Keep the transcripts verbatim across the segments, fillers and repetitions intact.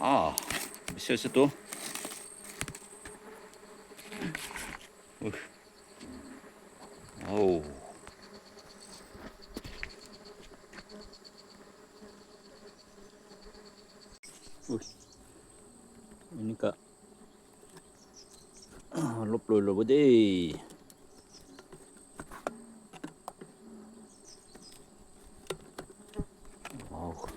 Ah, bishi ase to. Uff. Oh. Uff. Enika. Olop loi lobo de. Wow.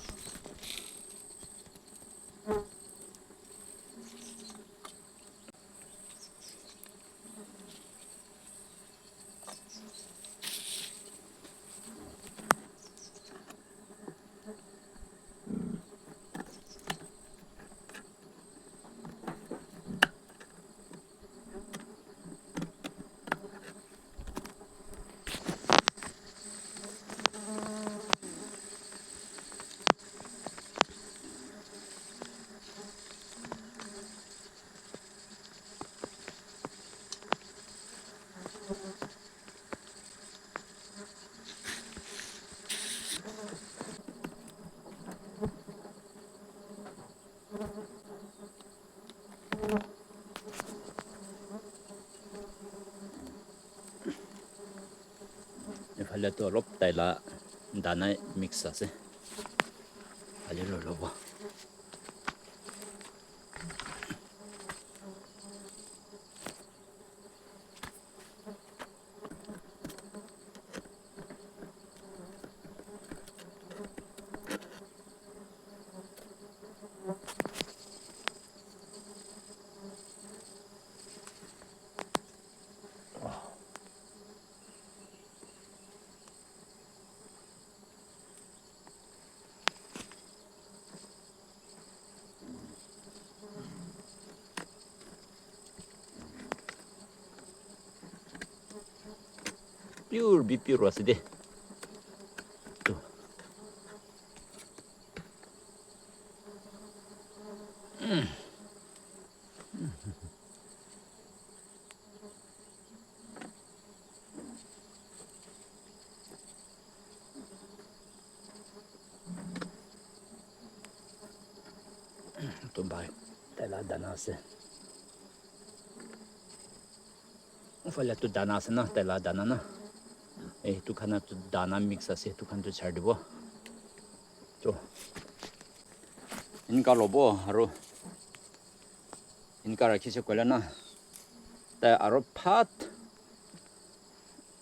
Ephale tu olop taila dana mix ase. Phale loi lobo. Pure bi pure ase de. Etu bhai, taila dana ase. Uphale tu dana ase na, taila dana na. Eh, etu khan tu dana mix ase, etu khan tu chari dibo. To, enika lobo, aru enika rakhi se koile na, tai aru phat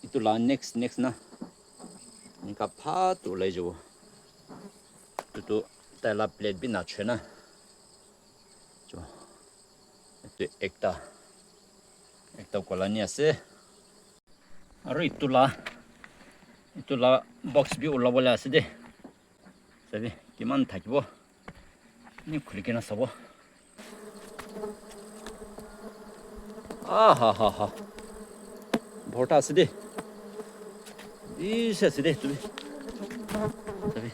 etu la next, next na, enika phat ulai jabo. Etu tu taila plate bi nachhoi na. Cho. Etu ekta, ekta kolani ase. Aru etu la, etu la box bi ulabole ase de. Sabi, kiman thakibo? Ni khuli kena sabo. Ah, ha, ha, ha. Bhorta ase de. Bishi ase de, etu bi. Sabi.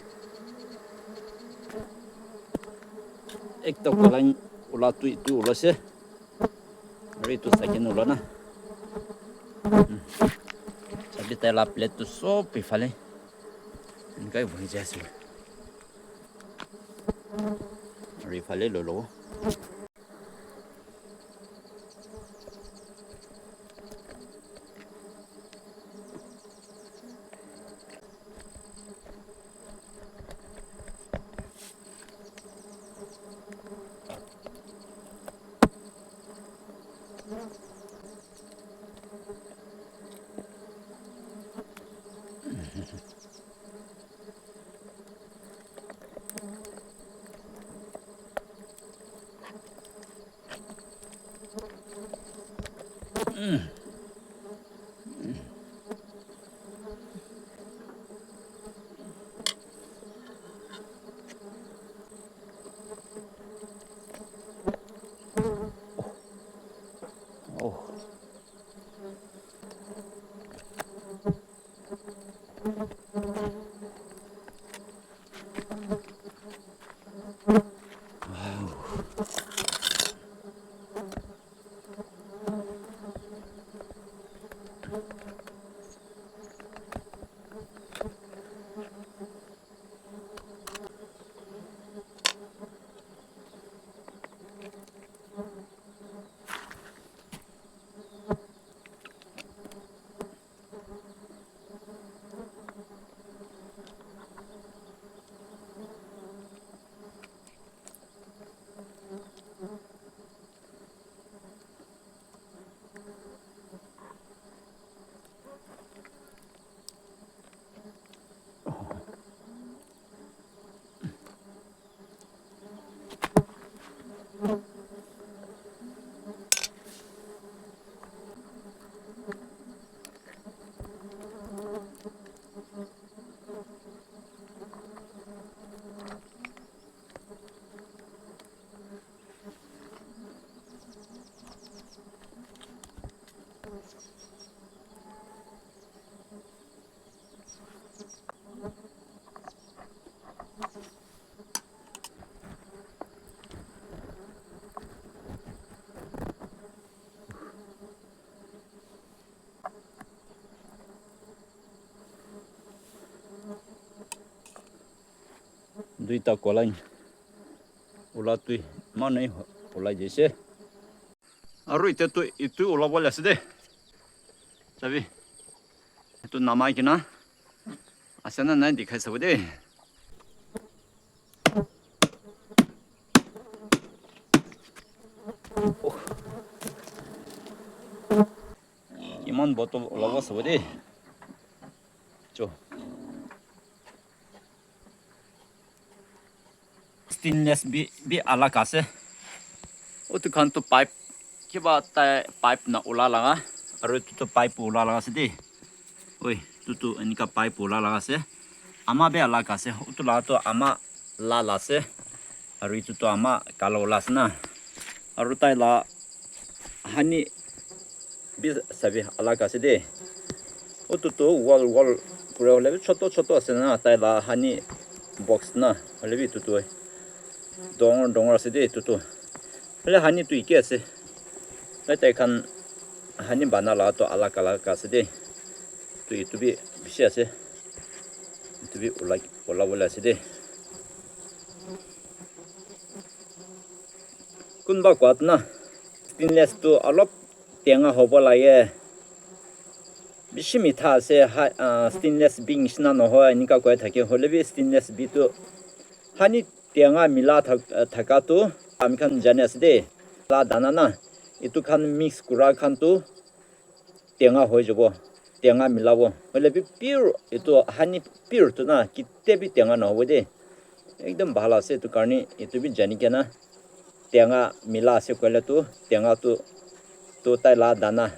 Ekta kolani ula tu etu ulase. Aru etu second ula na. Hmm. Sabi, taila plate tu sob ephale. Enika bhoi jai ase. Aru ephale loi lobo. Oh. Duita kolang ula tui mane ulai jaise. Aru ite tu itu ulabole ase de. Sabi. Itu namai kena ase na nai dikhai sabo de. Kiman bottle ulabo sabo de. Cho. Stainless bi, bi alag ase. Utu khan tu pipe, kiba tai pipe na ula laga, aru etu tu pipe ula laga ase de. Oi, etu tu enika pipe ula laga ase. Ama bi alag ase. Utu laga tu ama la la ase. Aru etu tu ama kala ula ase na. Aru tai la hani bi sabi alag ase de. Utu tu wall, wall pura hoile bi choto choto ase na, tai la hani box na, hoile bi etu tu dangor dangor ase de etu tu. Hoile hani tu eke ase. Tai, tai khan hani bana la tu alag alag ase de. Tu etu bi bishi ase. Etu bi ulai, ulabole ase de. Kunba koat na stainless tu olop tenga hobo lage. Bishi mitha ase, ha, ah, stainless bi nishina nohoi, enika koi thake. Hoile bi stainless bi tu hani tenga mila thak-, thaka tu ami khan jani ase de. La dana na, etu khan mix kura khan tu tenga hoi jabo, tenga milabo. Hoile bi pure etu hani pure tu na, kitia bi tenga nahobo de. Ekdum bhal ase, etu karne etu bi jani kena tenga mila ase koile tu, tenga tu, tu tai la dana,